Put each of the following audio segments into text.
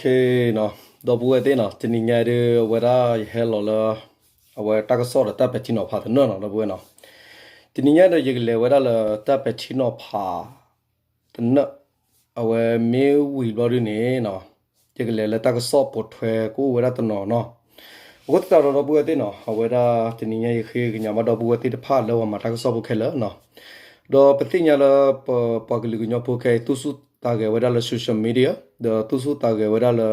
နီၤ, ဒီပုၢ်ဝဲၢ်သ့ၣ်နီၤ, တနံၤညါဒုး အဝဲဒၣ်ယဟဲလီၤလၢ အဝဲတၢ်ကစီၣ်ဒီးတၢ်ပဲာ်ထံနီၤဖးသနၢၣ်နီၤ ဒီပုၢ်ဝဲၢ်နီၤ. တနံၤညါဒီးယကလဲၤဝဲဒၣ်လၢတၢ်ပဲာ်ထံနီၤဖးသနၢၣ်, အဝဲမ့ၢ်ဝံၤဘျီဒုန့ၣ်နီၤ, ယကလဲၤလၢတၢ်ကစီၣ်ပိာ်ထွဲကအိၣ်ဝဲဒၣ်တနီၤနီၤ. အဃိသတးဒီး ဒီပုၢ်ဝဲၢ်သ့ၣ်နီၤ, အဝဲဒၣ်တနံၤညါယဃ့ကညးဘၣ်ဒီပုၢ်ဝဲၢ်သ့ၣ်တဖၣ်လၢပှၤမၤတၢ်ကစီၣ်ဖိခဲလၢာ်နီၤ. ဒီးပသ့ၣ်ညါလၢ ပပှၤကလုာ်ကညီဖိခဲအံၤ သူၣ်ဆူၣ်သးဂဲၤဝဲဒၣ်လၢ social media, ဒီးသူၣ်ဆူၣ်သးဂဲၤဝဲဒၣ်လၢ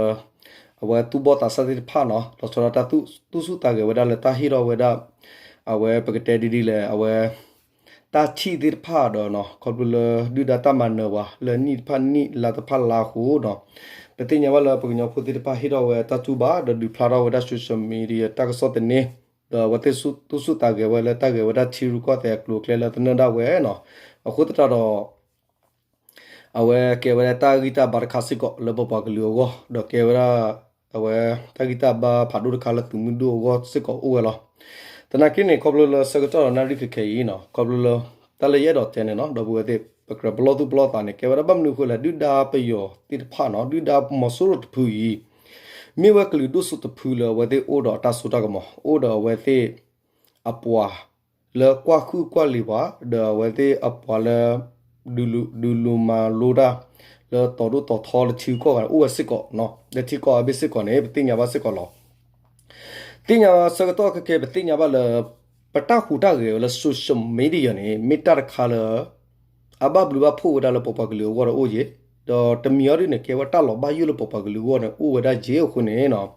အဝဲသူၣ်ဘီၣ်သးစၢ်သ့ၣ်တဖၣ်နီၤ, လီၤဆီဒၣ်တၢ်သူၣ်ဆူၣ်သးဂဲၤဝဲဒၣ်လၢတၢ်ဟ့ၣ်ထီၣ်ဝဲဒၣ် အဝဲပကတဲဒ်ဒ်လဲၣ် အဝဲ တၢ်ထံၣ်သ့ၣ်တဖၣ်ဒီးနီၤ, ခီဖျိလၢဒုၣ်ဒါတၢ်မၤနၢၤပှၤ လၢနံၣ်တဖၣ်နံၣ်လါတဖၣ်လါအဃိနီၤ, ပသ့ၣ်ညါဘၣ်လၢပှၤကညီဖိသ့ၣ်တဖၣ်ဟ့ၣ်ထီၣ်ဝဲတၢ်တူၢ်ဘၣ် ဒီးဒုးဖျါထီၣ်ဝဲဒၣ် social media တၢ်ကစီၣ်သန့, ဒီးအဝဲသ့ၣ်သူၣ်ဆူၣ်သးဂဲၤဝဲလၢတၢ်ဂဲၤဝဲဒၣ်ထံရူၢ်ကီၢ်သဲးအကျိၤအကျဲလၢသနၢၣ်ဒၣ်ဝဲနီၤ. အဃိသတးဒီး အဝဲကဲဝဲဒၣ်တၢ်ဂံၢ်တၢ်ဘါတခါစ့ၢ်ကီးလၢပပှၤကလုာ်အဂီၢ်, ဒီးကဲဝဲဒၣ် အဝဲတၢ်ဂံၢ်တၢ်ဘါဖးဒိၣ်တခါလၢသုးမုၢ်ဒိၣ်အဂီၢ်စ့ၢ်ကီးအိၣ်ဝဲလီၤ. သနာ်က့န့ၣ် ခီဖျိလၢဆၢကတီၢ်ဒီးနၣ်ရံၣ်ခဲခဲအံၤနီၤ, ခီဖျိလၢ တၢ်လၢယအဲၣ်ဒိးတဲန့ၣ်နီၤ, ဒီပုၢ်ဝဲၢ်သ့ၣ် ပကြၢးပလီၢ်သူၣ်ပလီၢ်သးန့ၣ် ကဲဝဲဒၣ်ဘၣ်မနုၤအဃိလဲၣ်, ဒုၣ်ဒါပယီၤသ့ၣ်တဖၣ်နီၤ, ဒုၣ်ဒါမီၤစိရိၤတဖုအံၤ မ့ၢ်ဝဲကလုာ်ဒိၣ်စိတဖုလၢအဝဲသ့ၣ်အိၣ်ဒီးအတၢ်စိတၢ်ကမီၤ, အိၣ်ဒီးအဝဲသ့ၣ် အပှၤလၢကွၢ်ဟုၣ်ကွၢ်လံၤပှၤ, ဒီးအဝဲသ့ၣ်အပှၤလၢ ဒုးလူၤမၤလိတၢ် လၢတီၤဒိၣ်တီၤထီလၢထံဂုၤကီၢ်ဂၤန့ၣ် အိၣ်ဝဲစ့ၢ်ကီးနီၤ, လၢထံကီၢ်အါဘ့ၣ်စ့ၢ်ကီးန့ၣ် ပသ့ၣ်ညါဘၣ်စ့ၢ်ကီးလီၤ. သ့ၣ်ညါဆၢကတီၢ်ခဲခဲ ပသ့ၣ်ညါဘၣ်လၢ ပတၢ်ဟူးတၢ်ဂဲၤဝဲလၢ social media န့ၣ် မ့ၢ်တၢ်တခါလၢ အဘၣ်ဘျုးဘၣ်ဖှိၣ်ဝဲဒၣ်လၢပပှၤကလုာ်အဂီၢ်ဒီးအိၣ်ယ့ၤ, ဒီးတမံၤအံၤဒ်န့ၣ် ကဲဝဲတၢ်လီၤဘၣ်ယိၣ်လၢပပှၤကလုာ်အဂီၢ်န့ၣ် အိၣ်ဝဲဒၣ်ယ့ၤအဃိန့ၣ်နီၤ,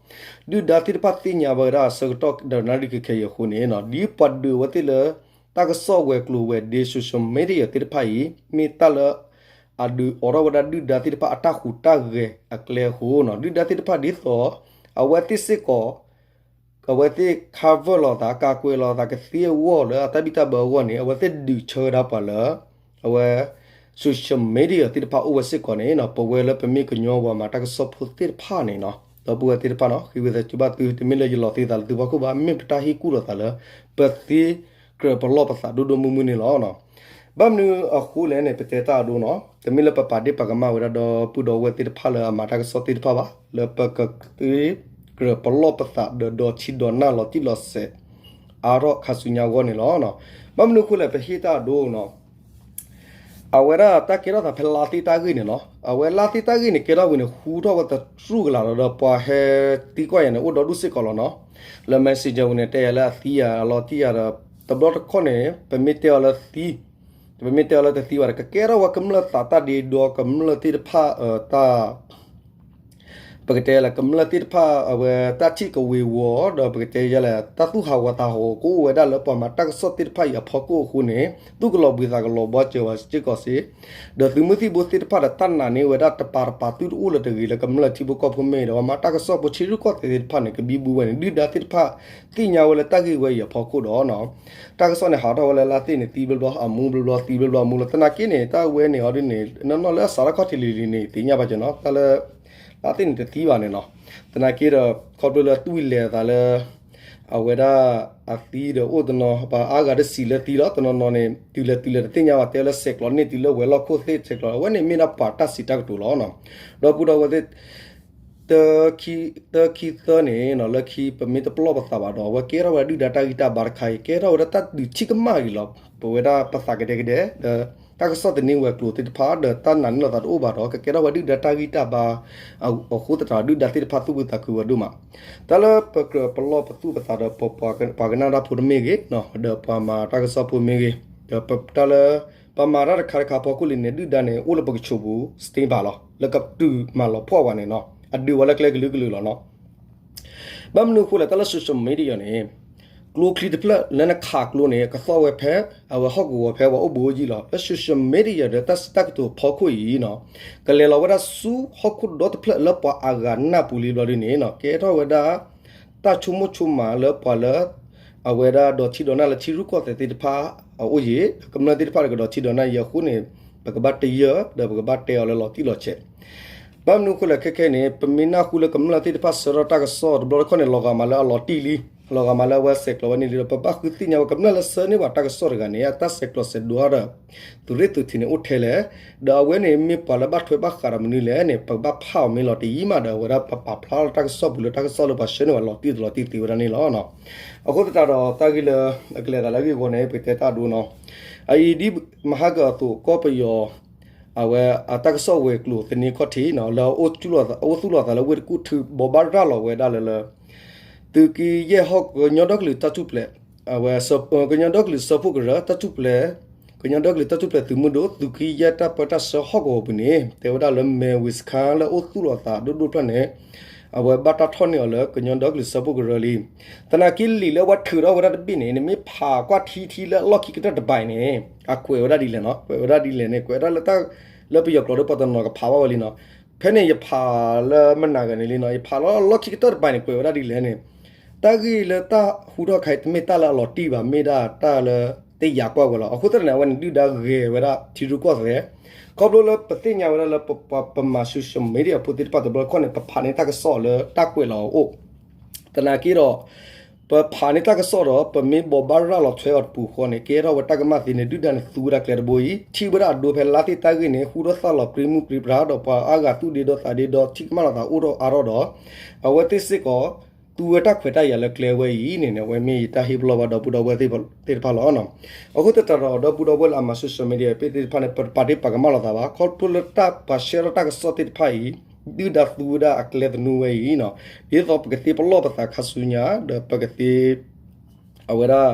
ဒုၣ်ဒါသ့ၣ်တဖၣ်သ့ၣ်ညါဘၣ်ဝဲဒၣ်ဆၢကတီၢ်ဒီးနၣ်ရံၣ်ခဲခဲအံၤအဃိန့ၣ်နီၤ, ဒ်ပှၤဒုးအဝဲသ့ၣ်လၢ တၢ်ကစီၣ်ဝဲၤကျိၤဝဲၤဒ့ social media သ့ၣ်တဖၣ်အံၤ မ့ၢ်တၢ်လၢ အဒုးအိးထီၣ်ဝဲဒၣ်ဒုၣ်ဒါသ့ၣ်တဖၣ်အတၢ်ဟူးတၢ်ဂဲၤအကျဲအဃိနီၤ, ဒုၣ်ဒါသ့ၣ်တဖၣ်ဒ်သိး အဝဲသ့ၣ်စ့ၢ်ကီး အဝဲသ့ၣ် cover လိာ်သး ကါကွဲလိာ်သး ကသ့အဂီၢ်လၢအတၢ်ဘံၣ်တၢ်ဘၢအဂီၢ်န့ၣ် အဝဲသ့ၣ်ဒုးဆၢဝဲဒၣ်ပှၤလၢ အဝဲ social media သ့ၣ်တဖၣ်အိၣ်ဝဲစ့ၢ်ကီးန့ၣ်နီၤ, ပဝဲလၢပမ့ၢ်ကညီပှၤမၤတၢ်ကစီၣ်ဖိသ့ၣ်တဖၣ်န့ၣ်နီၤ, ဒီပုၢ်ဝဲၢ်သ့ၣ်တဖၣ်နီၤ, ဃ့ဝံသးစူၤဘၣ်သု တမ့ၢ်လၢယလီၤသ့သးလၢသုဖီခိၣ်ဘၣ်, မ့ၢ်ပတၢ်ဟ့ၣ်ကူၣ်လိာ်သးလၢ ပသ့ကြၢးပလီၢ်ပသးဒိၣ်ဒိၣ်မုၢ်မုၢ်န့ၣ်လီၤ. ဘၣ်မနုၤအဃိလဲၣ်န့ၣ် ပတဲတၢ်အဒိနီၤ, တမ့ၢ်လၢပပာ်ဒ့ၣ်ပာ်ကမၣ်ဝဲဒၣ်ဒီပုၢ်ဒီဝဲၢ်သ့ၣ်တဖၣ်လၢအမၤတၢ်ကစီၣ်သ့ၣ်တဖၣ်ဘၣ်, လၢပကသ့ကြၢးပလီၢ်ပသးဒီးဒီးထံဒီးနၢ်လီၤတံၢ်လီၤဆဲး အါထီၣ်ခါဆူညါအဂီၢ်န့ၣ်လီၤ. ဘၣ်မနုၤအဃိလဲၣ် ပဟ့ၣ်တၢ်အဒိနီၤ, အဝဲဒၣ်တၢ်ကဲထီၣ်သးဖဲလါသ့ၣ်တၢ်ဂ့ၢ်န့ၣ်နီၤ, အဝဲလါသ့ၣ်တၢ်ဂ့ၢ်န့ၣ် ကဲထီၣ်ဝံၤန့ၣ် ဟူထီၣ်ဝဲသတြူၢ်ကလာ်လီၤဒီး ပှၤဟဲသံကွၢ်ယၤန့ၣ် အိၣ်ဒီဒူၣ်စ့ၢ်ကီးလီၤနီၤ, လၢ messenger ဝံၤန့ၣ် တဲယၤလၢအသံယၤအလီၤတံၢ်ယၤဒီး တဘျီတခီၣ်န့ၣ် ပမ့ၢ်တဲအီၤလၢသံ, ပမ့ၢ်တဲအီၤလၢတသံဘၣ်ဒီး ကကဲထီၣ်ဝဲကမျၢၢ်သးတၢ်ဒ့ဒီကမျၢၢ်သ့ၣ်တဖၣ်တၢ် ပကတဲလၢကမျၢၢ်သ့ၣ်တဖၣ်အဝဲတၢ်ထံၣ်ကဝ့ၤဝီၤ ဒီးပကတဲယဲလဲၣ် တၢ်သူၣ်ဟးဂီၤသးဟးဂီၤကအိၣ်ဝဲဒၣ်လၢပှၤမၤတၢ်ကစီၣ်သ့ၣ်တဖၣ်အံၤအဖီခိၣ်အဃိန့ၣ် သူၣ်ကလီၤဘှံးသးကလီၤဘှါစၢၤဝဲစ့ၢ်ကီးစ့ၢ်, ဒီးသုးမုၢ်သံၣ်ဘိသ့ၣ်တဖၣ်ဒီးတၢ်နာ်န့ၢ်ဝဲဒၣ်တပၤတပၤ သုတအိၣ်လၢၤတဂ့ၤလၢကမျၢၢ်ထံဖိကီၢ်ဖိမ့ၢ်ဒီး ပှၤမၤတၢ်ကစီၣ်ဖိထံရူၢ်ကီၢ်သဲးသ့ၣ်တဖၣ်န့ၣ် ကဘံဘူဝဲန့ၣ် ဒုၣ်ဒါသ့ၣ်တဖၣ်သ့ၣ်ညါဝဲလၢတၢ်ဂ့ၢ်ဝဲအံၤအဖီခိၣ်ဒီး တၢ်ကစီၣ်န့ၣ် ဟးထီၣ်ဝဲလၢလါသ့ၣ်န့ၣ် သံဘျီဘျီ အမူဘျီဘျီ သံဘျီဘျီ အမူလီၤ. သနာ်က့န့ၣ် တၢ်ဝဲန့ၣ်အီၤဒ်န့ၣ် နီၢ်နီၢ်လၢအစးထီၣ်ခီၣ်ထံးလံၤလံၤန့ၣ် သ့ၣ်ညါဘၣ်ကနီၤ တၢ်လၢ လါသ့ၣ်န့ၣ်တသံဘၣ်န့ၣ်နီၤ. သနာ်က့ဒီး ခီဖျိလၢတူၢ်လဲၤသးလၢ အဝဲဒၣ်အသံဒီးအိၣ်တနီၤ ပှၤအါဂၤတစံးလၢသံလီၤ တနီၤနီၤန့ၣ် တုၤလဲၤတုၤလဲၤတသ့ၣ်ညါဘၣ် တဲလၢဆဲးကျိးန့ၢ်တုၤလၢဝဲၤလီၢ်ခိၣ်သ့ၣ်ဆဲးကျိး အဝဲန့ၣ်မ့ၢ်ဒၣ်ပှၤတၢ်စံးတၢ်ကတိၤလီၤနီၤ. ဒီပုၢ်ဒီဝဲၢ်သ့ၣ် တခံသၢန့ၣ်နီၤ လၢခံပမ့ၢ်တပလီၢ်ပသးဘၣ်ဒီး အဝဲကဲထီၣ်ဝဲဒၣ်ဒုၣ်ဒါတၢ်ဂံၢ်တၢ်ဘါတခါအံၤ ကဲထီၣ်ဝဲဒၣ်တၢ်ဒုးထံၣ်ကမၣ်အံၤလီၤ. ပဝဲဒၣ်ပသးကဒဲကဒဲ ဒီးတၢ်ကစီၣ်သန့ဝဲၤကျိၤသ့ၣ်တဖၣ် ဒီးတၢ်နာ်န့ၢ်လိာ်သးတအိၣ်ဘၣ်ဒီး ကကဲထီၣ်ဝဲဒၣ်ဒုၣ်ဒါတၢ်ဂံၢ်တၢ်ဘါ အဃိသတးဒုၣ်ဒါသ့ၣ်တဖၣ်သူၣ်ဖှံသးခုဝဲဒိၣ်မး. တၢ်လၢပကြၢးပလီၢ်ပသူၣ်ပသးဒီးပပှၤကနၣ်တၢ်ဖိတမ့ၢ်ဂ့ၤ, ဒီးပှၤမၤတၢ်ကစီၣ်ဖိမ့ၢ်ဂ့ၤ, ဒီးတၢ်လၢ ပမၤတၢ်တခါတခါဖီခိၣ်လံန့ၣ် ဒုၣ်ဒါန့ၣ် အိၣ်လၢပကဆိးပူၤ စတ့ဘၣ်လီၤ လၢကတုၤမၤလီၤဖှီၣ်ဝဲန့ၣ်နီၤ အဒုးဝဲလၢကျဲကလုာ်ကလုာ်လီၤနီၤ. ဘၣ်မနုၤအဃိလဲၣ် တၢ်လၢ social media န့ၣ် ကျိချံတဖျၢၣ်လၢနခးကျိန့ၣ် ကသီၣ်ဝဲဖဲ အဝဲဟီၣ်ကဝီၤဖဲပှၤအိၣ်ဘူးအိၣ်ယံၤလီၤ. လၢ social media ဒီးတၢ်စံးတၢ်ကတိၤဖီခိၣ်အံၤနီၤ ကလဲၤလီၤဝဲဒၣ်ဆူဟီၣ်ခိၣ်ဒီတဖျၢၣ်လၢပှၤအဂၤနၢ်ပူၤလံဘျီဒ်န့ၣ်နီၤ ကဲထီၣ်ဝဲဒၣ် တၢ်ဆိကမိၣ်ဆိကမးလၢပှၤလၢ အဝဲဒၣ်ဒီးထံဒီးနၢ်လၢထံရူၢ်ကီၢ်သဲးသ့ၣ်တဖၣ်အအိၣ်ယံၤ ကမျၢၢ်သ့ၣ်တဖၣ်ဒီးကဒီးထံဒီးနၢ်ယံၤအဃိန့ၣ် ပကဘၣ်တယၢၢ် ဒီးပကဘၣ်တဲအီၤလၢလီၤတံၢ်လီၤဆဲး. ဘၣ်မနုၤအဃိလဲၣ်ခဲခဲန့ၣ် ပမ့ၢ်နၢ်ဟူလၢကမျၢၢ်သ့ၣ်တဖၣ်ဆှၢထီၣ်တၢ်ကစီၣ်တဘျီတခီၣ်န့ၣ် လီၤဂာ်မးလၢအလီၤတံၢ်လံ လီၤဂာ်မးလၢအဝဲဆဲးကျိးဝဲန့ၣ်လံဒီး ပဘၣ်ဃုသ့ၣ်ညါဝဲကမျၢၢ်လၢဆှၢန့ၢ်ပှၤတၢ်ကစီၣ်တဂၤန့ၣ် အတၢ်ဆဲးကျိးဆဲးဒိးဒီး သုးရ့ၣ်သုးထံးန့ၣ်အိၣ်ထဲလဲၣ်, ဒီးအဝဲန့ၣ်မ့ၢ်ပှၤလၢဘၣ်ထွဲဘၣ်ဃးဒီးမနုၤလဲၣ်န့ၣ် ပကဘၣ်ဖးအီၤမ့ၢ်လီၤတံၢ်မးဒီး အဝဲဒၣ်ပပာ်ဖျါလီၤတၢ်ကစီၣ်ပူၤလၢတၢ်ကစီၣ်လၢပှၤဆှၢန့ၢ်ဝဲလီၤတံၢ်တလီၤတံၢ်သ့ဝဲဒၣ်န့ၣ်လီၤ. အဃိသတးဒီးတၢ်ဂ့ၢ်လၢ အကလဲၤသးလၢအဂ့ၢ်အဂီၢ်န့ၣ် ပကတဲတၢ်အဒိနီၤ. အအံၤဒ်မဟါကအသိး ကီၢ်ပယီၤ အဝဲအတၢ်ကစီၣ်ဝဲၤကျိၤသန့ခီၣ်ထံးနီၤ လၢအအိၣ်သူၣ်လီၤသးလၢဝ့ၢ်တကူၣ်ထူ ဘိးဘၣ်ရၤလီၤဝဲဒၣ်လၢလၢ သုးက့ယဲၢ်ဟီၣ်ကညီဒီကလုာ်တၢ်ထူၣ်ဖျဲး အဝဲ ကညီဒီကလုာ်စၢဖှိၣ်ကရၢတၢ်ထူၣ်ဖျဲး ကညီဒီကလုာ်တၢ်ထူၣ်ဖျဲးသုးမုၢ်ဒိၣ် သုးက့ယဲၢ်တၢ်ပၢတၢ်ဆှၢဟီၣ်ကဝီၤပူၤန့ၣ် တဲဝဲဒၣ်လၢမဲၢ်ဝ့ၤစခါလၢအိၣ်သူၣ်လီၤသးဒိၣ်ဒိၣ်ဖျၢၣ်န့ၣ် အဝဲဘၣ်တၢ်ထီၣ်န့ၢ်အီၤလၢကညီဒီကလုာ်စၢဖှိၣ်ကရၢလံ. သနာ်က့လံာ်လၢအဝဲထုးထီၣ်ဝဲဒၣ်တဘ့ၣ်န့ၣ် နမ့ၢ်ဖးကွၢ်ထံထံလၢအလီၢ်ခံကတၢၢ်တဘၣ်အံၤန့ၣ် အကွဲးဝဲဒၣ်ဒ်လဲၣ်နီၤ, ကွဲးဝဲဒၣ်ဒ်လဲၣ်န့ၣ် ကွဲးဝဲဒၣ်လၢတၢ် လၢပယီၤကျိာ်ဒီးပှၤတနီၤကဖးဘၣ်ဝဲလံနီၤ. ဖဲန့ၣ်ယဖးလၢမနၤဂၤန့ၣ်လံနီၤ, ယဖးလီၤလီၢ်ခံကတၢၢ်တဘၣ်န့ၣ် ကွဲးဝဲဒၣ်ဒ်လဲၣ်န့ၣ် တၢ်ဂ့ၢ်လၢတၢ်ဟူထီၣ်ခါအံၤ တမ့ၢ်တၢ်လၢအလီၤတံၢ်ဘၣ်, မ့ၢ်ဒၣ်တၢ်လၢတယာ်ကွၢ်ဝဲလီၤ. အဃိသတးန့ၣ် အဝဲန့ၣ်ဒုၣ်ဒါဂဲၤဝဲဒၣ်ထံရူၢ်ကီၢ်သဲး, ခီဖျိလၢပသ့ၣ်ညါဝဲဒၣ်လၢပ ပမၤ social media ဖိသ့ၣ်တဖၣ်တဘျီတခီၣ်န့ၣ် ပဖးန့ၢ်တၢ်ကစီၣ်လၢတၢ်ကွဲးလီၤအအိၣ် သနာ်က့ဒီး ပဖးန့ၢ်တၢ်ကစီၣ်ဒီး ပမ့ၢ်ဘိးဘၣ်ရၤလီၤထွဲအီၤတပူၤဃီန့ၣ် ကဲထီၣ်ဝဲတၢ်ကမၣ်သ့န့ၣ် ဒုၣ်ဒါန့ၣ်သူဝဲဒၣ်ကျဲတဘိအံၤ ထံၣ်ဝဲဒၣ်အဒိဖဲလါသ့ၣ်တၢ်ဂ့ၢ်န့ၣ် ဟူထီၣ်သါလီၤပြံမုၢ်ပြံပြါဒီး ပှၤအါဂၤသူၣ်ဒ့ဒီသးဒ့ဒီ ထံၣ်ကမၣ်လီၤသးအိၣ်ထီၣ်အါထီၣ်ဒီး အဝဲသ့ၣ်စ့ၢ်ကီး သူဝဲတၢ်ခွဲးတၢ်ယာ်လၢကျဲဝဲအံၤန့ၣ်န့ၣ် အဝဲမ့ၢ်ယတၢ်ဟ့ၣ်ပလီၢ်ဘၣ်ဒီပုၢ်ဒီဝဲၢ်သ့ၣ်တဖၣ်လီၤ. အဃိသတးဒီး ဒီပုၢ်ဒီဝဲၢ်လၢအမၤ social media သ့ၣ်တဖၣ်န့ၣ် ပတပာ်တ့ၢ်ပာ်ကမၣ်လိာ်သးဘၣ်. ခီဖျိလၢတၢ်ပှၤဆှၢထီၣ်တၢ်ကစီၣ်သ့ၣ်တဖၣ်အံၤ ဒုၣ်ဒါသူဝဲဒၣ်အကျဲသနူဝဲအံၤနီၤ, ဒ်သိးပကသ့ပလီၢ်ပသးခါဆူညါ ဒီးပကသ့ အဝဲဒၣ်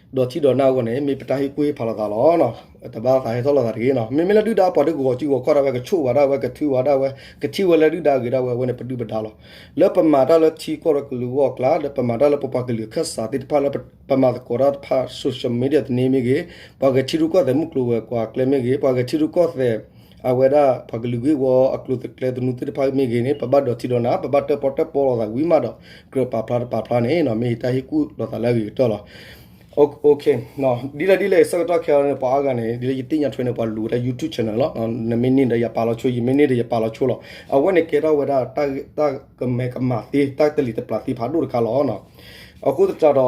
ဒီးထံဒီးနၢ်အဂီၢ်န့ၣ် မ့ၢ်ပတၢ်ဟ့ၣ်ကူၣ်ဟ့ၣ်ဖးလိာ်သးလီၤ. တဘၣ်သးဟဲထီၣ်လိာ်သးတဂ့ၤနီၤ. မ့မ့ၢ်လၢဒုၣ်ဒါအပှၤတဂီၤစုဂီၤခီၣ်ဒၣ်ဝဲ ကဆိၣ်ဝဲဒၣ်ဝဲ ကထုးဝဲဒၣ်ဝဲ ကထံၣ်ဝဲလၢဒုၣ်ဒါဂ့ၤဒၣ်ဝဲ အဝဲန့ၣ်ပဒုၣ်ပဒါလီၤ. လၢပမၤတၢ်လၢထံကီၢ်ဒီးကလုာ်ဂီၢ်အကျါ လၢပမၤတၢ်လၢပပှၤကလုာ်ခၢၣ်စးသ့ၣ်တဖၣ်လၢပမၤသကိးတၢ်တဖၣ် social media သန့မ့ၢ်ဂ့ၤ, ပှၤဂဲၤထံရူၢ်ကီၢ်သဲးမုၢ်ကျိၤဝဲၤကွာ်ကျဲမ့ၢ်ဂ့ၤ, ပှၤဂဲၤထံရူၢ်ကီၢ်သဲး အဝဲဒၣ်ပှၤကလုာ်ဂ့ၢ်ဝီအကျိၤအကျဲသနူသ့ၣ်တဖၣ်မ့ၢ်ဂ့ၤန့ၣ် ပဘၣ်ဒီးထံဒီးနၢ် ပဘၣ်တၢၣ်ပီၣ်တၢၣ်ပီလိာ်သးဝံၤမးဒီး ကြၢးပာ်ဖျါတပာ်ဖျါန့ၣ် မ့ၢ်ယတၢ်ဟ့ၣ်ကူၣ်လိာ်သးလၢအဂ့ၤကတၢၢ်လီၤ. ဒ်လဲၣ်ဒ်လဲၣ် ဆၢကတီၢ်ခဲအံၤန့ၣ် ပှၤအါဂၤန့ၣ် ဒ်လၢယသ့ၣ်ညါထွဲန့ၣ် ပှၤလူၤဝဲဒၣ် YouTube channel လီၤ. နမ့ၢ်န့ၢ်ဒီးယပာ်လီၤဆိ ယမ့ၢ်န့ၢ်ဒီးယပာ်လီၤဆိလီၤ. အဝဲန့ၣ်ကဲထီၣ်ဝဲဒၣ် တၢ်ကမဲာ်ကမၣ်သ့ တၢ်တလံၤတပျၢ်သ့ဖးဒိၣ်တခါလီၤ. အဃိသတးဒီး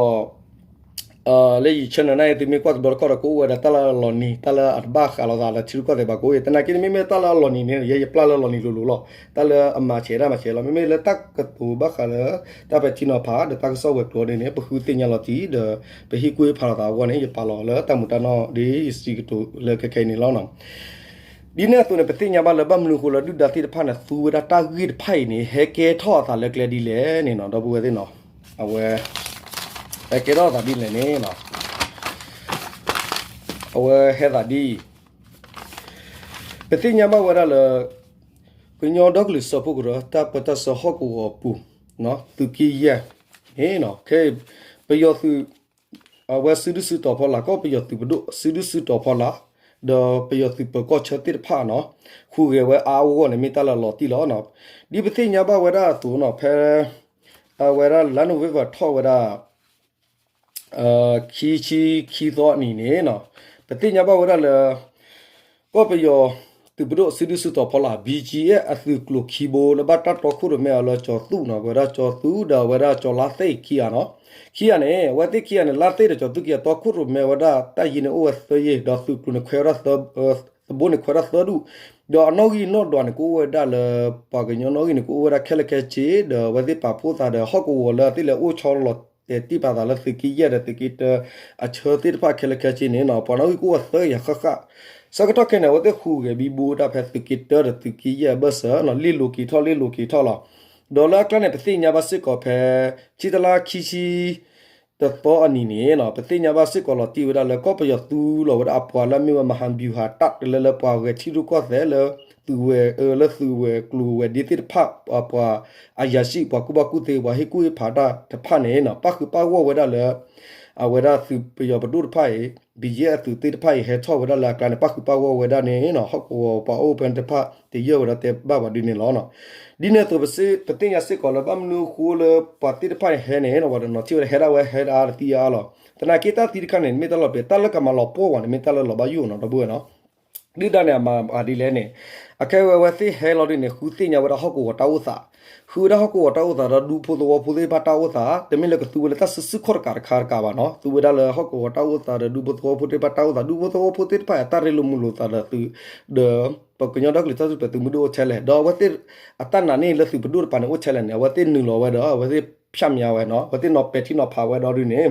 လၢယ channel န့ၣ် သုမ့ၢ်ကွၢ်တဘျီတခီၣ်ဒီး ကအိၣ်ဝဲဒၣ်တၢ်လၢအလီၤနံၤ တၢ်လၢအတဘၣ်ဃးလိာ်သးလၢထံရူၢ်ကီၢ်သဲးဘၣ်ကအိၣ်အံၤ သနာ်က့န့ၣ် မ့မ့ၢ်တၢ်လၢအလီၤနံၤန့ၣ် ယဲယပျၢ်လၢလီၤနံၤလိၤလိၤလီၤ. တၢ်လၢအမၤဆဲးတၢ်မၤဆဲးလီၤ. မ့မ့ၢ်လၢတၢ်ကတိၤဘၣ်ဃးလၢ တၢ်ပဲာ်ထံနီၤဖး ဒီးတၢ်ကစီၣ်ဝဲၤကျိၤန့ၣ်န့ၣ် ပဃုသ့ၣ်ညါလီၤတံၢ်ဒီး ပဟ့ၣ်ကူၣ်ဟ့ၣ်ဖးလိာ်သးအဂီၢ်န့ၣ် ယပာ်လီၤလၢတၢ်မူးတၢ်နီၢ်ဒ်ယစံးကတိၤလၢခဲခဲအံၤန့ၣ်လီၤ. ဒ်န့ၣ်အသိးန့ၣ် ပသ့ၣ်ညါဘၣ်လၢဘၣ်မနုၤအဃိလၢဒုၣ်ဒါသ့ၣ်တဖၣ်န့ၣ် သူဝဲဒၣ်တၢ်ဂ့ၢ်တဖၣ်အံၤန့ၣ် ဟဲကဲထီၣ်အသးလၢကျဲဒ်လဲၣ်န့ၣ်နီၤ ဒီပုၢ်ဝဲၢ်သ့ၣ်နီၤ. အဝဲ ဟဲကဲထီၣ်အသးဒ်လဲၣ်န့ၣ်နီၤ အဝဲဟဲသးဒ်အံၤ, ပသ့ၣ်ညါဘၣ်ဝဲဒၣ်လၢ ကညီဒီကလုာ်စၢဖှိၣ်ကရၢ တၢ်ပၢတၢ်ဆှၢဟီၣ်ကဝီၤအပူၤ သုးက့ယဲၢ်န့ၣ်နီၤ ခဲအံၤ ပယီၤသုး အဝဲစုဒုၣ်စုတီၤဖီလာ် ကီၢ်ပယီၤသုးပဒိၣ် စုဒုၣ်စုတီၤဖီလာ် ဒီးပယီၤသုးပၢၤကီၢ်ဆၢသ့ၣ်တဖၣ်နီၤ ဟူးဂဲၤဝဲအါအါဂီၢ်ဂီၢ်န့ၣ် မ့ၢ်တၢ်လၢအလီၤတံၢ်လီၤ. ဒ်ပသ့ၣ်ညါဘၣ်ဝဲဒၣ်အသိးနီၤ ဖဲ အဝဲဒၣ်လါ November ထီၣ်ဝဲဒၣ် ခံဆံခံသီအနံၤန့ၣ်နီၤ ပသ့ၣ်ညါဘၣ်ဝဲဒၣ်လၢ ကီၢ်ပယီၤသုးပဒိၣ်စုဒုၣ်စုတီၤဖီလာ် ဘီကၠံအ့ အသုးကျိၤခံဘိလၢဘၣ်တၢ်တီခိၣ်ရိၣ်မဲအီၤလၢကၠီၤသူၣ်နီၤ ပဝဲဒၣ်ကၠီၤသူၣ်ဒီးအဝဲဒၣ်ကၠီၤလါသ့ၣ်ခံဂၤနီၤ ခံဂၤန့ၣ် အဝဲသ့ၣ်ခံဂၤန့ၣ် လါသ့ၣ်ဒီးကၠီၤသူၣ်ခံဂၤတီခိၣ်ရိၣ်မဲဝဲဒၣ် တၢ်ယံၤန့ၣ်အိၣ်ဝဲသၢယံၤ ဒီးသုးကျိၤန့ၣ်ခွဲဝဲဒၣ် သဘိန့ၣ်ခွဲဒၣ်သၢဒူၣ်, ဒီးအနီၣ်ဂံၢ်နီၣ်ဒွးန့ၣ် ကအိၣ်ဝဲဒၣ်လၢ ပှၤကညီနီၣ်ဂံၢ်န့ၣ် ကအိၣ်ဝဲဒၣ်ခဲလၢာ်ခဲဆ့ ဒီးအဝဲသ့ၣ်ပာ်ဖှိၣ်သးဒီးဟီၣ်ကဝီၤလၢအသ့ၣ်လဲၤအိၣ်ဆီလီၤတဲာ်တံၢ်ပာ်သးလၢသုးက့ယဲၢ်ဒီးသုးက့တၢအဆၢသ့ၣ်တဖၣ်ခဲလၢာ်ခဲဆ့န့ၣ်နီၤ ပှၤနီၣ်ဂံၢ်ကအိၣ်ဝဲသၢကယၤဃၣ်ဃၣ်, ဆၢကတီၢ်ခဲန့ၣ် အဝဲသ့ၣ်ဟူးဂဲၤဘံဘူတၢ်ဖဲသုးက့တၢဒီးသုးက့ယဲၢ်အဘၢၣ်စၢၤနီၤ လ့ၣ်လိၤက့ၤထီၣ်လ့ၣ်လိၤက့ၤထီၣ်လီၤ. ဒီးလၢအကျါန့ၣ် ပသ့ၣ်ညါဘၣ်စ့ၢ်ကီးဖဲ ခံတလါခံဆံ တသီအနံၤန့ၣ်နီၤ ပသ့ၣ်ညါဘၣ်စ့ၢ်ကီးလီၤတံၢ်ဝဲဒၣ်လၢ ကီၢ်ပယီၤသူလီၤဝဲဒၣ်အပှၤလၢအမ့ၢ်ဝဲ မဟာဗျူဟာတပ် တလၢလၢပှၤဂဲၤထံရူၢ်ကီၢ်သဲးလၢ သုးဝဲၤ လၢသုးဝဲၤကျိၤဝဲၤဒ့သ့ၣ်တဖၣ် ပှၤ အရာရှိ ပှၤကူၣ်ဘၣ်ကူၣ်သ့ ပှၤဟ့ၣ်ကူၣ်ဟ့ၣ်ဖးတၢ်တဖၣ်န့ၣ်နီၤ ပၣ်ဃုာ်ပၣ်ဂီၢ်ဝဲဒၣ်လၢ အဝဲဒၣ်သုးပယီၤပဒိၣ်တဖၣ်အံၤ ဘံယဲၢ်အသုးသ့ၣ်တဖၣ်အံၤ ဟဲထီၣ်ဝဲဒၣ်လၢအကျါန့ၣ် ပၣ်ဃုာ်ပၣ်ဂီၢ်ဝဲဒၣ်န့ၣ်နီၤ ဟီၣ်ကဝီၤပှၤအိၣ်ဖဲန့ၣ်တဖၣ် တယၢၢ်ဝဲဒၣ်တဲဘၣ်ပှၤဒ်န့ၣ်လီၤ. ဒ်န့ၣ်အသိး ပသ့ၣ်ညါစ့ၢ်ကီးလၢ ဘၣ်မနုၤအဃိလၢပှၤသ့ၣ်တဖၣ်န့ၣ်ဟဲန့ၣ်နီၤ ပှၤတနီၤထံၣ်ဝဲဒၣ်ဟဲဒၣ်အါတသံအါအါလီၤ. သနာ်က့တၢ်သံတခါန့ၣ် မ့ၢ်တၢ်လီၤပျံၤ တၢ်လၢကမၤလီၤပှီၢ်ဝဲန့ၣ် မ့ၢ်တၢ်လၢလီၤဘၣ်ယိၣ်နီၤ ဒီပုၢ်ဝဲၢ်နီၤ. ဒုၣ်ဒါန့ၣ်အမၤဒ်လဲၣ်န့ၣ်, အခဲဝဲအဝဲသ့ၣ်ဟဲလီၤဒ်န့ၣ် ဃုသ့ၣ်ညါဝဲဒၣ်ဟီၣ်ကဝီၤတၢ်အိၣ်သး, ဃုဝဲဒၣ်ဟီၣ်ကဝီၤတၢ်အိၣ်သးဒီးဒူဖိသဝီဖိသ့ၣ်တဖၣ်တၢ်အိၣ်သး, တမ့ၢ်လၢကသူဝဲလၢတၢ်စုဆူၣ်ခီၣ်တကးတခါတကးဘၣ်နီၤ, သူဝဲဒၣ်လၢဟီၣ်ကဝီၤတၢ်အိၣ်သးဒီးဒူဖိသဝီဖိသ့ၣ်တဖၣ်တၢ်အိၣ်သး, ဒူဖိသဝီဖိသ့ၣ်တဖၣ်အတၢ်ရ့လိာ်မုာ်လိာ်သးဒီးသုး, ဒီး ပကညီဒီကလုာ်တၢ်ထူၣ်ဖျဲးသုးမုၢ်ဒိၣ်အိၣ်ထဲလဲၣ်, ဒီးအဝဲသ့ၣ်အတၢ်နာ်န့ၣ်လၢသုးပဒိၣ်တပၤန့ၣ်အိၣ်ထဲလဲၣ်န့ၣ် အဝဲသ့ၣ်နုာ်လီၤဝဲဒီး အဝဲသ့ၣ်ဖၠၣ်မၠါဝဲနီၤ, အဝဲသ့ၣ်နီၤပဲာ်ထံနီၤဖးဝဲဒီးဒ်န့ၣ်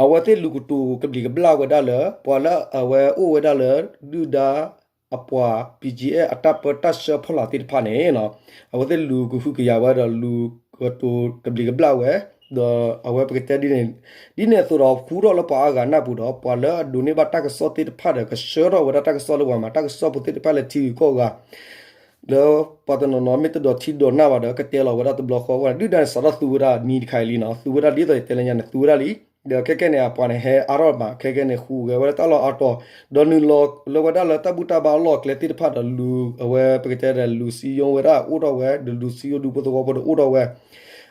အဝဲသ့ၣ်လူၤကတိၤကဘျံးကဘျၣ်ဝဲဒၣ်လၢ ပှၤလၢအဝဲအိၣ်ဝဲဒၣ်လၢ ဒုၣ်ဒါအပှၤ ပီၣ်ကၠံၣ်အဲၣ် အတၢ်ပၢတၢ်ဆှၢဖီလာ်သ့ၣ်တဖၣ်န့ၣ်, အဝဲသ့ၣ်လူၤကဟုကယာ်ဝဲဒီးလူၤကတိၤကဘျံးကဘျၣ်ဝဲ, ဒီးအဝဲပကတဲဒ်န့ၣ်, ဒ်န့ၣ်အသိးဒီးဃူထီၣ်လၢပှၤအါဂၤနၢ်ပူၤဒီး ပှၤလၢအဒိးန့ၢ်ဘၣ်တၢ်ကစီၣ်သ့ၣ်တဖၣ်ဒီး ကဆှၢထီၣ်ဝဲဒၣ်တၢ်ကစီၣ်လၢပှၤမၤတၢ်ကစီၣ်ဖိသ့ၣ်တဖၣ်လၢထံဂုၤကီၢ်ဂၤ လၢပှၤတနီၤနီၤမ့ၢ်တဒိးထံဒိးနၢ်ဘၣ်ဒီး ကတဲလီၤဝဲဒၣ်တဘျီဃီအဂီၢ်န့ၣ် ဒုၣ်ဒါန့ၣ်စးထီၣ်သူဝဲဒၣ်နံၤတခါအံၤလံနီၤ, သူဝဲဒၣ်ဒ်သိးယတဲလၢညါန့ၣ် သူဝဲဒၣ်လံ, ဒီးခဲကဲန့ၣ် အပှၤန့ၣ်ဟဲအါထီၣ်မး ခဲကဲန့ၣ် ဃုဂဲၤဝဲဒၣ်တၢ်လီၢ်အါတီၤ, ဒီးနုာ်လီၤလၢဝဲဒၣ်လၢတၢ်ဘူၣ်တၢ်ဘါအလီၢ်အကျဲသ့ၣ်တဖၣ်ဒီးလူၤ အဝဲပကတဲဒီးလူၤစံယိဝဲဒၣ်အိၣ်ထီၣ်ဝဲ ဒီးလူၤစံယိဒူဖိသဝီဖိဒီးအိၣ်ထီၣ်ဝဲ,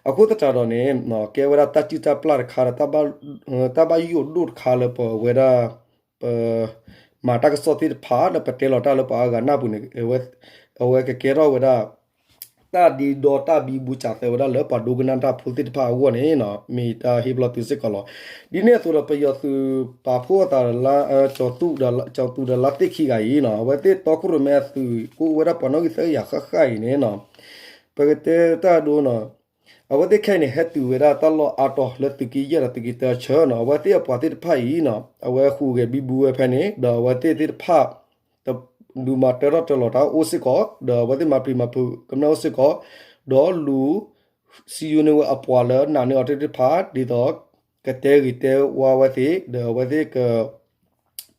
အဃိသတးဒီးန့ၣ် ကဲဝဲဒၣ်တၢ်စုၣ်တၢ်ပျၢ်တခါဒီး တၢ်ဘၣ်ယိၣ်ဒိၣ်တခါလၢပဝဲဒၣ် ပမၤတၢ်ကစီၣ်သ့ၣ်တဖၣ်လၢပတဲလီၤတၢ်လၢပှၤအါဂၤနၢ်ပူၤန့ၣ် အဝဲကကဲထီၣ်ဝဲဒၣ် တၢ်ဒ့ဒီတၢ်ဘံဘူစၢ်သဲဝဲဒၣ်လၢပှၤဒိကနၣ်တၢ်ဖိသ့ၣ်တဖၣ်အဂီၢ်န့ၣ် မ့ၢ်တၢ်ဟ့ၣ်ပလီၢ်သုစ့ၢ်ကီးလီၤ. ဒ်န့ၣ်အသိးဒီးပယီၤသုးပာ်ဖှိၣ်အသး ကၠီၤသူၣ်ဒီးလါသ့ၣ်ခံဂၤအံၤနီၤ အဝဲသ့ၣ်တီခိၣ်ရိၣ်မဲအသုးကအိၣ်ဝဲဒၣ်ပှၤနီၣ်ဂံၢ်သၢကယၤဃၣ်ဃၣ်အံၤန့ၣ်နီၤ ပကတဲတၢ်ဒိနီၤ အဝဲသ့ၣ်ခဲအံၤန့ၣ် ဟဲတုၤဝဲဒၣ်တၢ်လီၢ်အါတီၤလၢသုးက့ယဲၢ်ဒီးသုးက့တၢဆၢနီၤ အဝဲသ့ၣ်အပှၤသ့ၣ်တဖၣ်အံၤနီၤ အဝဲဃုာ်ဂဲၤဘံဘူဝဲဖဲန့ၣ် ဒီးအဝဲသ့ၣ်သ့ၣ်တဖၣ် ဒုးမၤတၢထီၣ်တၢလီၤတၢ်အိၣ်စ့ၢ်ကီး ဒီးအဝဲသ့ၣ်မၤပျံၤမၤဖုးကမျၢၢ်အိၣ်စ့ၢ်ကီး ဒီးလူၤ စံယိန့ၢ်ဝဲအပှၤလၢနာ်န့ၢ်အီၤသ့ၣ်တဖၣ် ဒ်သိး ကတဲဂ့ၤတဲဝါဝဲသ့ၣ် ဒီးအဝဲသ့ၣ်က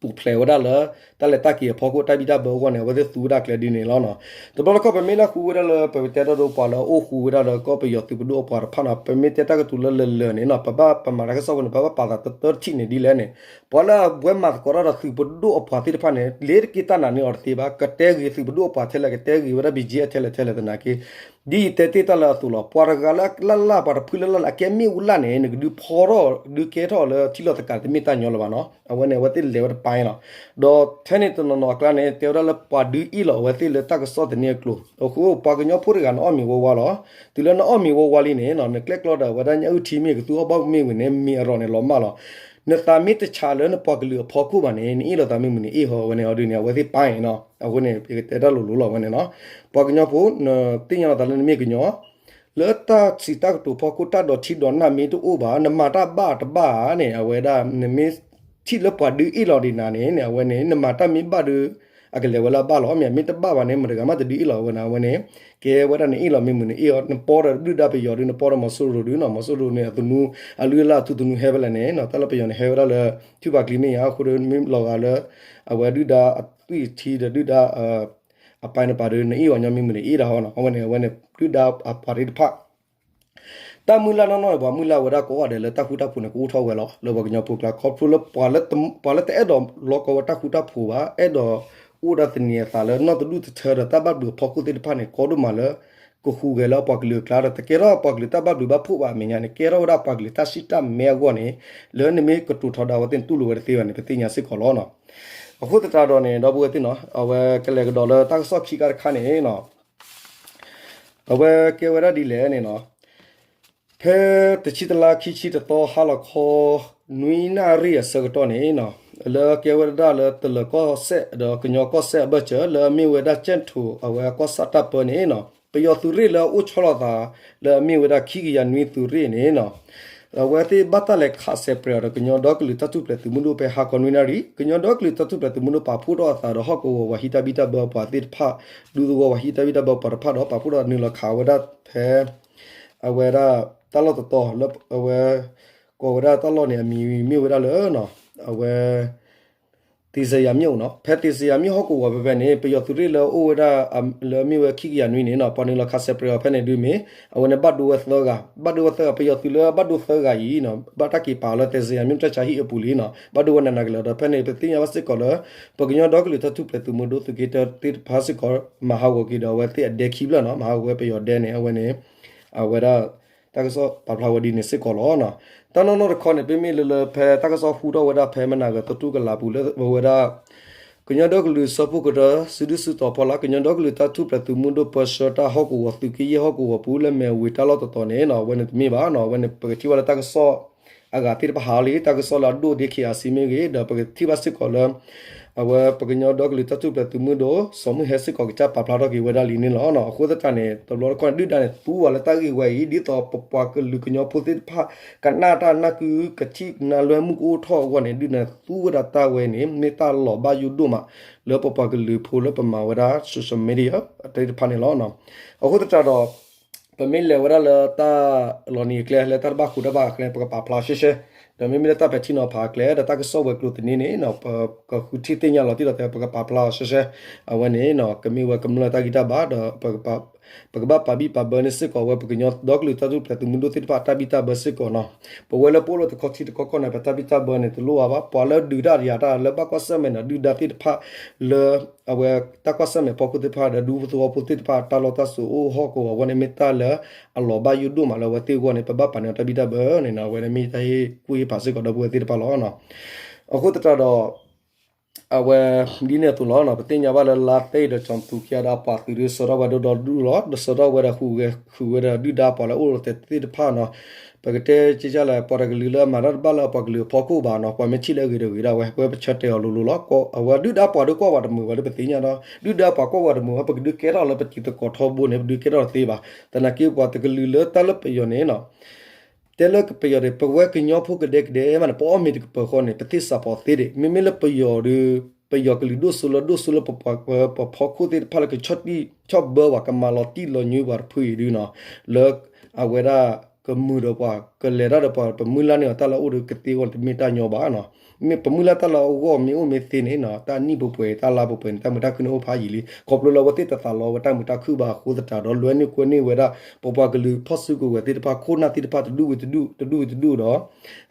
ပူၤဖျဲးဝဲဒၣ်လၢ တၢ်လဲၤတၢ်က့ၤအဖီခိၣ်တၢ်ဘံၣ်တၢ်ဘၢအဂီၢ်န့ၣ် အဝဲသ့ၣ်သူဝဲဒၣ်ကျဲဒ်န့ၣ်လီၤ. တဘျီတခီၣ်ပမ့ၢ်လၢဃုဝဲဒၣ်လၢ ပကတဲတၢ်ဒိပှၤလၢအအိၣ်ဃူဝဲဒၣ်လၢကီၢ်ပယီၤသုးပဒိၣ်အပှၤတဖၣ်နီၤ ပမ့ၢ်တဲတၢ်ကတိၤလၢလၢာ်လၢာ်န့ၣ်နီၤ ပဘၣ်ပမၤတၢ်ကစီၣ်ဖိန့ၣ် ပဘၣ်ပာ်သးတတၢတထံၣ်န့ၣ်ဒ်လဲၣ်န့ၣ် ပှၤလၢအဝဲမၤသကိးတၢ်ဒီးသုးပဒိၣ်အပှၤသ့ၣ်တဖၣ်န့ၣ် လ့ၤတက့ၢ်တၢ်နာ်န့ၢ်အီၤတသ့ဘၣ် ကတဲဂ့ၤသုးပဒိၣ်အပှၤထဲလဲၣ် ကတဲဂ့ၤဝဲဒၣ် ဘံၣ်ကၠံၣ်အဲၣ် ထဲလဲၣ်ထဲလဲၣ်သနာ်က့ ဒ်ယတဲတ့ၢ်တၢ်လၢအသိးလီၤ. ပှၤတဂၤလၢလၢ်လၢ် ပှၤတဖုလၢ်လၢ်လၢ် အကဲမ့ၣ်အူလၢ်န့ၣ် နကဒုးဖီထီၣ် ဒုးကဲထီၣ်လၢထံလီၤသကၤတမ့ၢ်တၢ်ညီလၢၤဘၣ်နီၤ. အဝဲန့ၣ် အဝဲသ့ၣ်လဲၤဝဲတပၤလီၤ. ဒီးထဲန့ၣ်တနီၤနီၤအကျါန့ၣ် တဲဝဲဒၣ်လၢပှၤဒုးအ့ၣ်လီၤအဝဲသ့ၣ်လၢတၢ်ကစီၣ်သန့အကျိၤ အဃိ ပှၤကညီဖိတဂၤနအီၣ်မ့ၤဝီဝါလီၤ. တုၤလၢနအီၣ်မ့ၤဝီဝါလံန့ၣ် နကျဲၣ်ကျီဒီးအဝဲဒၣ်ညၣ်အုၣ်ထံမ့ၢ် ကသူအီၣ်ဘၣ်မ့ၢ်ဝံၤန့ၣ် မ့ၤအရီၤန့ၣ်လီၤမၢ်လီၤ. နသးမ့ၢ်တဆးလၢနပှၤကလုာ်အဖီခိၣ်ဘၣ်န့ၣ် နအ့ၣ်လိာ်သးမ့ၢ်မုၢ်န့ၣ်အ့ၣ်ဟီဝဲန့ၣ် အီၤဒ်န့ၣ် အဝဲသ့ၣ်ပၢ်အံၤနီၤ အဃိန့ၣ် ယကတဲတၢ်လိၤလိၤလီၤဝဲန့ၣ်နီၤ. ပှၤကညီဖိ နသ့ၣ်ညါလီၤသးလၢနမ့ၢ်ကညီ လၢတၢ်စံးတၢ်ကတိၤဖီခိၣ်တၢ်ဒိးထံဒိးနၢ်မ့ၢ်တအိၣ်ဘၣ် နမၤတၢ်ဘၣ်တဘၣ်ဧါန့ၣ် အဝဲဒၣ် နမ့ၢ်ထံၣ်လၢပှၤဒုးအ့ၣ်လီၤဒံးနၤန့ၣ် အဝဲန့ၣ် နမၤတၢ်မ့ၢ်ဘၣ်ဒီး အကလဲၤဝဲလၢအဘၣ်လီၤ. မ့ၢ်မ့ၢ်တဘၣ်ဘၣ်န့ၣ် မတၤတဂၤမးတဒုးအ့ၣ်လီၤဝဲနၤ အဝဲန့ၣ် ကဲဝဲဒၣ်နအ့ၣ်လီၤမ့ၢ်မုၢ်န့ၣ်အ့ၣ်အီၤ နပီဒီးဒုၣ်ဒါပယီၤဒုး နပီဒီးမီၤစိရိၤဒုးနီၤ မီၤစိရိၤန့ၣ် အသနူ အလုၢ်အလၢ်အထူသနူဟဲဖဲလဲၣ်န့ၣ် တၢ်လၢပယီၤန့ၣ်ဟဲဝဲဒၣ်လၢ ထံပၤကျံမ့ၢ်ဧါ အဃိဒီးမ့ၢ်လီၤဂာ်လၢ အဝဲဒုၣ်ဒါအသွံၣ်ထံဒီးဒုၣ်ဒါ အပၢ်န့ၣ်ပာ်ဒီး နအ့ၣ်အီၤညီမ့ၢ်မုၢ်န့ၣ်အ့ၣ်ဒၣ်ဟီနီၤ အဝဲန့ၣ် အဝဲန့ၣ် ဒုၣ်ဒါအပှၤသ့ၣ်တဖၣ် တၢ်မုၢ်လၢ်နီၢ်နီၢ်န့ၣ် ပှၤမုၢ်လၢ်ဝဲဒၣ်ကိးဂၤဒဲးလၢတၢ်ဃူတၢ်ဖိးန့ၣ် ကအိၣ်ထီၣ်ဝဲလီၤ လၢပှၤကညီဖိကျါ ခီဖျိလၢ ပှၤလၢတအဲၣ်ဒိးလီကီဝဲတၢ်ဃူတၢ်ဖိးဘၣ် အဲၣ်ဒိးအိၣ်ဒၣ်သန့ၤအသးလၢနီၢ်တဒူၣ်တထၢဒီးတၢ်ဘၣ်ဘျုးအဖီခိၣ်သ့ၣ်တဖၣ်န့ၣ် ကီဒိၣ်မးလၢ ကဃုဂဲၤလၢအပှၤကလုာ်အကျါဒီး တကဲထီၣ်ပှၤကလုာ်တၢ်ဘၣ်ဘျုးဘၣ်ဖှိၣ်ဘၣ်အမဲာ်ညါန့ၣ် ကဲထီၣ်ဝဲဒၣ်ပှၤကလုာ်တၢ်စံၣ်တၢ်မဲအဂီၢ်န့ၣ် လၢနမ့ၢ်ကတိၤထီဒါဝဲသ့ၣ် တူၢ်လိာ်ဝဲတသ့ဘၣ်န့ၣ် ပသ့ၣ်ညါစ့ၢ်ကီးလီၤ. အဃိသတးဒီးန့ၣ် ဒီပုၢ်ဝဲၢ်သ့ၣ်နီၤ အဝဲကလဲၤကဒီးလၢတၢ်ကစီၣ်ခံခါတခါန့ၣ် အဝဲကဲဝဲဒၣ်ဒ်လဲၣ်န့ၣ်နီၤ ဖဲတဆံတလါခံဆံတသီဟါလီၤခီ နွံနၣ်ရံၣ်အဆၢကတီၢ်န့ၣ်နီၤ လၢကဲဝဲဒၣ်လၢတလၢၤကီၢ်စဲၣ်ဒီးကညီကီၢ်စဲၣ်အဘၢၣ်စၢၤ လၢအမ့ၢ်ဝဲဒၣ်ကၠဲၣ်ထိးအဝဲကီၢ်ဆၣ်တၢ်ပၢန့ၣ်နီၤ ပယီၤသုးရ့ၣ်လၢအအိၣ်ဆီလီၤသး လၢအမ့ၢ်ဝဲဒၣ်ခံကယၤနွံသုးရ့ၣ်န့ၣ်နီၤ အဝဲသ့ၣ်ဘၣ်တၢ်လဲၤခးစဲးပြဲးအီၤဒီး ကညီဒီကလုာ်တၢ်ထူၣ်ဖျဲးသုးမုၢ်ဒိၣ်ဖဲဟါခီနွံနၣ်ရံၣ် ကညီဒီကလုာ်တၢ်ထူၣ်ဖျဲးသုးမုၢ်ဒိၣ်ပာ်ဖှိၣ်ထီၣ်အသးဒီးဟီၣ်ကဝီၤပှၤဟံးတၢ်ဘံၣ်တၢ်ဘၢပှၤသ့ၣ်တဖၣ် ဒူသဝီပှၤဟံးတၢ်ဘံၣ်တၢ်ဘၢပှၤတဖၣ်ဒီးပာ်ဖှိၣ်ထီၣ်နုာ်လီၤခးဝဲဒၣ်ဖဲ အဝဲဒၣ်တၢ်လီၢ်တတီၤလၢအဝဲ ကိးဝဲဒၣ်တၢ်လီၢ်န့ၣ် အမံၤမ့ၢ်ဝဲဒၣ်လၢ အဝဲ သ့စယၤမ့ၣ်နီၤ ဖဲသ့စယၤမ့ၣ်ဟီၣ်ကဝီၤဖဲဖဲန့ၣ် ပယီၤသုးရ့ၣ်လၢအအိၣ်ဝဲဒၣ် လၢအမ့ၢ်ဝဲခံကယၤနွံန့ၣ်နီၤ ပှၤနုာ်လီၤခးစဲးပြဲးအီၤဖဲန့ၣ်ဒုးမ့ၢ် အဝဲန့ၣ်ဘၣ်ဒိဝဲသၢဂၤ ဘၣ်ဒိဝဲသၢဂၤ ပယီၤသုးလၢဘၣ်ဒိသၢဂၤအံၤနီၤ ဘၣ်တၢ်က့ၤပာ်လၢသ့စယၤမ့ၣ်တၢ်ဆါဟံၣ်အပူၤလံနီၤ ဘၣ်ဒိဝဲနးနးကလဲာ်ဒီး ဖဲန့ၣ် ပသ့ၣ်ညါဘၣ်စ့ၢ်ကီးလၢ ပကညီဒီကလုာ်တၢ်ထူၣ်ဖျဲးသုးမုၢ်ဒိၣ်သုးက့တၢသ့ၣ်တဖၣ်စ့ၢ်ကီး မၤဟးဂီၤက့ၤဒီးအဝဲသ့ၣ်အဒဲခံဖျၢၣ်နီၤ မၤဟးဂီၤဝဲပယီၤဒဲန့ၣ် အဝဲန့ၣ် အဝဲဒၣ် တၢ်ကစီၣ်ပာ်ဖျါဝဲဒ်န့ၣ်စ့ၢ်ကီးလီၤ. တၢ်နီၢ်နီၢ်တခီန့ၣ် ပမ့ၢ်လၢလၢဖဲတၢ်ကစီၣ်ဟူထီၣ်ဝဲဒၣ်ဖဲမနၤဂၤသတူၢ်ကလာ်ပူၤလၢဝဲဒၣ် ကညီဒီကလုာ်စၢဖှိၣ်ကရၢ စုဒုၣ်စုတီၤဖီလာ် ကညီဒီကလုာ်တၢ်ထူၣ်ဖျဲးသုးမုၢ်ဒိၣ်ပၢဆှၢတၢ်ဟီၣ်ကဝီၤသုးက့ယဲၢ်ဟီၣ်ကဝီၤပူၤလၢမဲၢ်ဝ့ၤတၢ်လီၢ်တတီၤန့ၣ်နီၤ အဝဲန့ၣ်တမ့ၢ်ဘၣ်နီၤ အဝဲန့ၣ်ပကထံၣ်ဘၣ်လၢတၢ်ကစီၣ်အဂၤသ့ၣ်တဖၣ်ဟးလံ တၢ်ကစီၣ်လၢအဒိၣ်ဒ့ ခ့အစံမ့ၢ်ဂ့ၤ ဒီးပကထံၣ်ဘၣ်စ့ၢ်ကီးလၢ အဝဲပကညီဒီကလုာ်တၢ်ထူၣ်ဖျဲးသုးမုၢ်ဒိၣ် စီၤမုၢ်ဟဲစ့ၢ်ကီးကစၢ်ပာ်ဖျါထီၣ်က့ၤဝဲဒၣ်လံန့ၣ်လီၤ. အဃိသတးန့ၣ် တဘျီတခီၣ်န့ၣ် ဒုၣ်ဒါန့ၣ်သူဝဲလၢတၢ်ဂ့ၢ်ဝဲအံၤ ဒ်သိးပပှၤကလုာ်ကညီဖိသ့ၣ်တဖၣ် ကနၣ်တၢ်နၢ်ကုကထံၣ်နၢ်လွဲမုၢ်ကအိၣ်ထီၣ်အဂီၢ်န့ၣ် ဒုၣ်ဒါန့ၣ်သူဝဲဒၣ်တၢ်ဝဲန့ၣ် မ့ၢ်တၢ်လီၤဘၣ်ယိၣ်ဒိၣ်မး လၢပပှၤကလုာ်ဖိလၢပမၤဝဲဒၣ် social media သ့ၣ်တဖၣ်န့ၣ်လီၤ. အဃိသတးဒီး ပမ့ၢ်လဲၤဝဲဒၣ်လၢတၢ်လီၤနံၤအကျဲ လၢတၢ်တဘၣ်ဃုာ်တၢ်ဘၣ်အကျဲ ပကပာ်ဖျါရှဲရှဲ, ဒီးမ့မ့ၢ်လၢတၢ်ပဲာ်ထံနီၤဖးအကျဲ ဒီးတၢ်ကစီၣ်ဝဲၤကျိၤသန့န့ၣ် ပကဃုထံၣ်သ့ၣ်ညါလီၤတံၢ်လီၤဆဲး ပကပာ်ဖျါအီၤရှဲရှဲ, အဝဲန့ၣ် ကမ့ၢ်ဝဲကမျၢၢ်တၢ်ဂံၢ်တၢ်ဘါ ဒီး ပကဘၣ်ပာ်ဘံၣ်ပာ်ဘၢန့ၣ်စ့ၢ်ကီး အဝဲပကညီဒီကလုာ်တၢ်ထူၣ်ဖျဲးသုးမုၢ်ဒိၣ်သ့ၣ်တဖၣ်တၢ်ဘံၣ်တၢ်ဘၢစ့ၢ်ကီးနီၤ. ပဝဲလၢပအိၣ်လၢတခီထံတခီကီၢ်န့ၣ် ပတၢ်ဘံၣ်တၢ်ဘၢန့ၣ် တလိၣ်ဘၣ်ဘၣ် ပှၤလၢဒုးတၢ်ယၤတၢ်လၢဘၣ်ကွၢ်ဆၢၣ်မဲာ်ဒီး ဒုၣ်ဒါသ့ၣ်တဖၣ်လၢ အဝဲတၢ်ကွၢ်ဆၢၣ်မဲာ်ဖီခိၣ်သ့ၣ်တဖၣ်ဒီး ဒူဖိသဝီဖိသ့ၣ်တဖၣ် တၢ်လီၢ်တၢ်စိၤအိၣ်ဟီၣ်ကဝီၤအဂီၢ်န့ၣ် မ့ၢ်တၢ်လၢအလီၤဘၣ်ယိၣ်ဒိၣ်မးလၢအဝဲသ့ၣ်အဂီၢ်န့ၣ် ပဘၣ်ပာ်န့ၢ်အီၤတၢ်ဘံၣ်တၢ်ဘၢန့ၣ်နီၤ အဝဲန့ၣ်မ့ၢ်တၢ်ဟ့ၣ်ကူၣ်ဟ့ၣ်ဖးစ့ၢ်ကီးဒီပုၢ်ဝဲၢ်သ့ၣ်တဖၣ်လီၤ. အဃိသတးဒီး အဝဲဒ်န့ၣ်အသိးလီၤ. ပသ့ၣ်ညါဘၣ်လၢလါသ့ၣ်ဒီး ကၠီၤသူခံဂၤဒီးအပှၤသုးဒီး ဆှၢထီၣ်ဝဲဒိၣ်ဒီဒူၣ်လီၤ. ဒီးဆှၢထီၣ်ဝဲဒီးဃုာ်ဝဲဒီး ဒုၣ်ဒါပှၤလၢအအိၣ်လီၤတဲာ်သ့ၣ်တဖၣ်နီၤ. ပကတဲက့ၤကလဲၣ် ပှၤတကလုာ်လၢအမၤတၢ်တဘၣ်လၢအပှၤကလုာ်အဖီခိၣ်ဘၣ်နီၤ ပှၤမ့ၢ်ထံၣ်လၢအဂ့ၤဒီးဂ့ၤဒၣ်ဝဲ ပဝဲပဆၢတဲာ်အီၤလိၤလိၤလီၤ. အဝဲဒုၣ်ဒါပှၤဒုးကွၢ်ဝဲတမုာ်ဝဲလၢပသ့ၣ်ညါဒီး ဒုၣ်ဒါပှၤကွၢ်ဝဲတမုာ်ဝဲ ပကဒုးကဲထီၣ်လၢပတံၤသကိးထီဘိန့ၣ် ပဒုးကဲထီၣ်တသ့ဘၣ်. သနာ်က့ပှၤတကလုာ်လၢတၢ်လၢပယီၤန့ၣ်နီၤ တဲလၢပယီၤဒီး ပဝဲကညီဖိကဒဲကဒဲမးန့ၣ် ပအီၣ်မ့ၤတကပၤဃီန့ၣ် ပသ့ၣ်စးဖီသ့ဒံး မ့မ့ၢ်လၢပယီၤဒီး ပယီၤကလုာ်ဒိၣ်စိလၢဒိၣ်စိလၢပပှၤ ပဖီခိၣ်သ့ၣ်တဖၣ်လၢကဆီၣ်တံၢ်ဆီၣ်ဘၢဝဲ ကမၤလီၤတံၢ်လီၤညွံပှၤတဖုအံၤဒုနီၤ လၢအဝဲဒၣ်ကမုာ်ဒီးပှၤ ကလဲၤတၢ်ဒီးပှၤ ပမုၢ်လၢ်န့ၢ်အီၤတၢ်လၢအအိၣ်ဒီးကသ့အဂီၢ်န့ၣ် တမ့ၢ်တၢ်ညီဘၣ်နီၤ. မ့ၢ်ပမုၢ်လၢ်တၢ်လၢအဂီၢ်မ့ၢ်အိၣ်မ့ၢ်သ့န့ၣ်နီၤ တၢ်နံၣ်ပှဲၤပှဲၤ တၢ်လါပှဲၤပှဲၤန့ၣ် တၢ်မုာ်တၢ်ခုၣ်န့ၣ်အိၣ်ဖးယံာ်လံ ခီဖျိလၢအဝဲသ့ၣ်တသးလီဝဲတၢ်မုာ်တၢ်ခုၣ်ဘၣ်အဃိသတးဒီး လွဲန့ၢ်ကွဲန့ၢ်ဝဲဒၣ် ပပှၤကလုာ်ဖီၣ်စုကဝဲၤသ့ၣ်တဖၣ် ခိၣ်နၢ်သ့ၣ်တဖၣ်တဒူၣ်ဝံၤတဒူၣ် တဒူၣ်ဝံၤတဒူၣ်ဒီး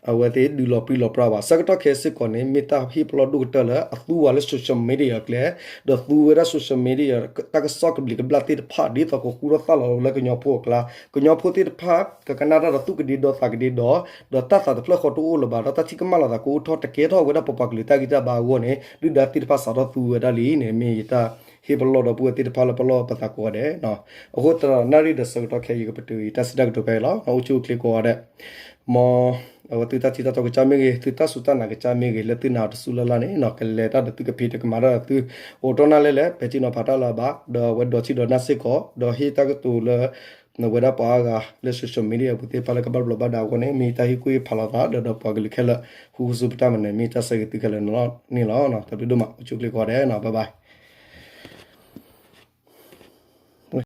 အဝဲသ့ၣ်ဒုးလီၤပြံလီၤပြါဘၣ် ဆၢကတီၢ်ခဲအံၤစ့ၢ်ကီးန့ၣ် မ့ၢ်တၢ်ဟ့ၣ်ပလီၢ်ဒိၣ်ကတၢၢ်လၢအသူဝဲလၢ social media အကျဲ ဒီးသူဝဲဒၣ် social media တၢ်ကစီၣ်ကဘျံးကဘျၣ်သ့ၣ်တဖၣ် ဒ်သိးကဃူထီၣ်သၣ်လီၤလၢကညီဖိအကျါ ကညီဖိသ့ၣ်တဖၣ် ကကနၣ်တၢ်ဒီးသူၣ်ကဒ့ဒီသးကဒ့ဒီး ဒီးတၢ်သးတဖျၢၣ်ဃီတအိၣ်လၢၤဘၣ် ဒီးတၢ်ထံၣ်ကမၣ်လိာ်သးကအိၣ်ထီၣ် တကဲထီၣ်ဝဲဒၣ်ပပှၤကလုာ်တၢ်ဂံၢ်တၢ်ဘါအဂီၢ်န့ၣ် ဒုၣ်ဒါသ့ၣ်တဖၣ်စးထီၣ်သူဝဲဒၣ်လံန့ၣ် မ့ၢ်ယတၢ်ဟ့ၣ်ပလီၢ်ဒီပုၢ်ဝဲၢ်သ့ၣ်တဖၣ်လၢပလီၢ်ပသးကိးဂၤဒဲး အဃိသတးဒီး နၣ်ရံၣ်ဒီးဆၢကတီၢ်ခဲအံၤ ယကပတုာ်ယတၢ်စံးတၢ်ကတိၤဖဲအံၤလီၤ. အိၣ်ဆူၣ်အိၣ်ချ့ကိးဂၤဒဲး မ်အဝဲသုတၢ်ထံၣ်တၢ်တီကစၢ်မ့ၢ်ဂ့ၤ သုတၢ်စူၢ်တၢ်နာ်ကစၢ်မ့ၢ်ဂ့ၤ လၢသုနာ်တစူၢ်လၢ်လၢ်န့ၣ် ကလဲၤတၢ်ဒီးသုကဖံးတကမၤတၢ်ဒီးသု အိးထီၣ်နၢ်လဲၢ်လဲၣ် ပဲာ်ထံနီၤဖးတၢ်လၢအဘၣ် ဒီးအဝဲဒိးထံၣ်ဒီးနၢ်စ့ၢ်ကီး ဒီးဟ့ၣ်တၢ်ကတိၤလၢ နဝဲဒၣ်ပှၤအါဂၤလၢ social media အပူၤသ့ၣ်တဖၣ်လၢကဘၣ်ဘျီးဘၣ်ဒါအဂီၢ်န့ၣ် မ့ၢ်တၢ်ဟ့ၣ်ကူၣ်ဟ့ၣ်ဖးလိာ်သး ဒီးဒီးပှၤကလုာ်ခဲလၢာ် ဃူဃူစူပတၢ်မနုၤ မ့ၢ်တၢ်ဆၢဂ့ၤသုခဲလၢာ်န့ၣ်လီၤ. တၢ်ဘျုးဒိၣ်မး အိၣ်ဆူၣ်အိၣ်ချ့ကိးဂၤဒဲးနီၤ bye bye.